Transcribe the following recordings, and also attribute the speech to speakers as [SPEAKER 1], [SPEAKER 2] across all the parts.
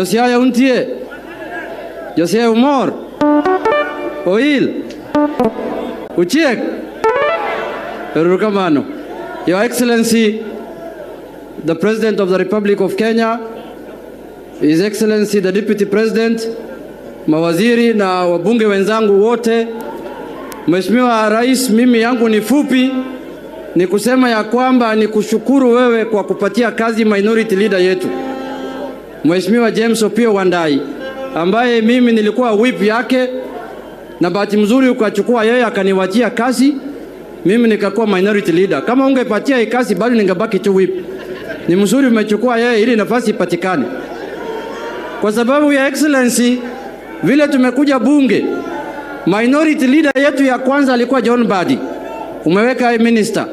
[SPEAKER 1] Josiaya untie. Josiaya umor. Oil. Uchiek. Erokamano. Your Excellency, the President of the Republic of Kenya, His Excellency the Deputy President, mawaziri na wabunge wenzangu wote, Mheshimiwa Rais, mimi yangu ni fupi, ni kusema ya kwamba ni kushukuru wewe kwa kupatia kazi minority leader yetu Mheshimiwa James Opiyo Wandayi, ambaye mimi nilikuwa whip yake, na bahati mzuri ukachukua yeye akaniwachia kazi, mimi nikakuwa minority leader. Kama ungepatia hii kazi bado ningebaki tu whip. Ni mzuri umechukua yeye ili nafasi ipatikane, kwa sababu ya Excellency, vile tumekuja bunge, minority leader yetu ya kwanza alikuwa John Mbadi, umeweka minister.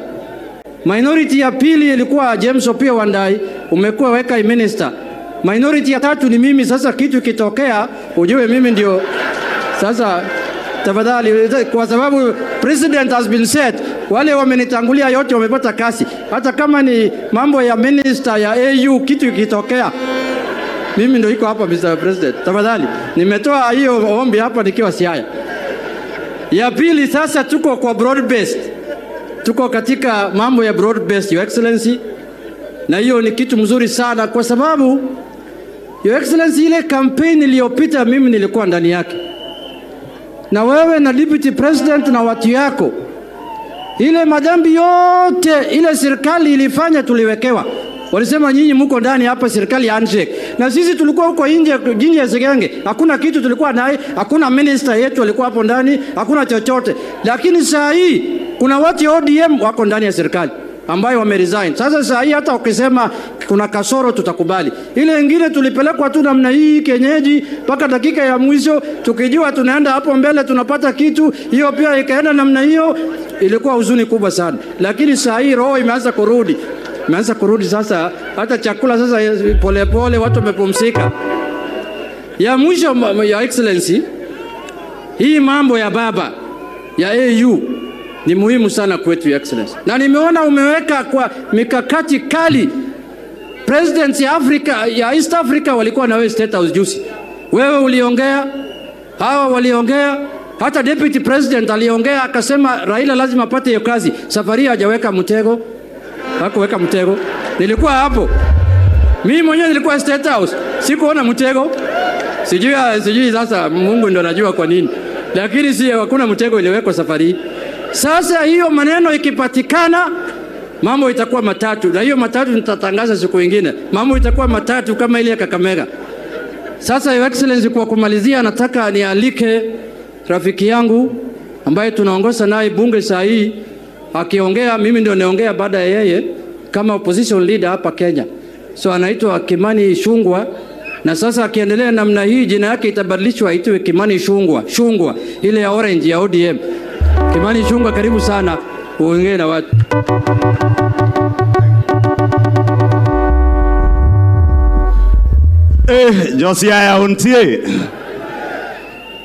[SPEAKER 1] Minority ya pili ilikuwa James Opiyo Wandayi, umekuwa weka minister. Minority ya tatu ni mimi. Sasa kitu kitokea, ujue mimi ndio sasa. Tafadhali, kwa sababu president has been set, wale wamenitangulia yote wamepata kasi. Hata kama ni mambo ya minister ya AU, kitu ikitokea, mimi ndio iko hapa. Mr. President, tafadhali, nimetoa hiyo ombi hapa nikiwa Siaya. Ya pili, sasa tuko kwa broad based, tuko katika mambo ya broad based, Your Excellency, na hiyo ni kitu mzuri sana kwa sababu, Your Excellency, ile campaign iliyopita mimi nilikuwa ndani yake, na wewe na Deputy President na watu yako, ile madhambi yote ile serikali ilifanya tuliwekewa. Walisema nyinyi mko ndani hapa serikali ya handshake, na sisi tulikuwa huko nje nje ya Segenge, hakuna kitu tulikuwa naye, hakuna minister yetu alikuwa hapo ndani, hakuna chochote. Lakini saa hii kuna watu ODM wako ndani ya serikali ambayo wameresign. Sasa saa hii hata ukisema kuna kasoro tutakubali. Ile ingine tulipelekwa tu namna hii kienyeji mpaka dakika ya mwisho, tukijua tunaenda hapo mbele tunapata kitu, hiyo pia ikaenda namna hiyo, ilikuwa huzuni kubwa sana. Lakini saa hii roho imeanza kurudi, imeanza kurudi sasa, hata chakula sasa polepole pole, watu wamepumzika. Ya mwisho, ya Excellency, hii mambo ya baba ya AU ni muhimu sana kwetu, Your Excellency, na nimeona umeweka kwa mikakati kali. Presidents ya Afrika, ya East Africa walikuwa na wewe State House juzi, wewe uliongea, hawa waliongea, hata Deputy President aliongea akasema Raila lazima apate hiyo kazi. Safari hajaweka mtego, hakuweka mtego. Nilikuwa hapo mimi mwenyewe, nilikuwa State House, sikuona mtego. Sijui, sijui sasa, Mungu ndo anajua kwa nini, lakini si hakuna mtego iliwekwa safari. Sasa hiyo maneno ikipatikana, mambo itakuwa matatu, na hiyo matatu nitatangaza siku ingine. Mambo itakuwa matatu kama ile ya Kakamega. Sasa Your Excellency, kwa kumalizia, nataka nialike rafiki yangu ambaye tunaongoza naye bunge saa hii, akiongea mimi ndio niongea baada ya yeye kama opposition leader hapa Kenya. So anaitwa Kimani Ichung'wah, na sasa akiendelea namna hii jina yake itabadilishwa itwe Kimani Shungwa, Shungwa ile ya orange ya ODM. Kimani Ichung'wah, karibu sana uongee na watu.
[SPEAKER 2] Josiaya untie.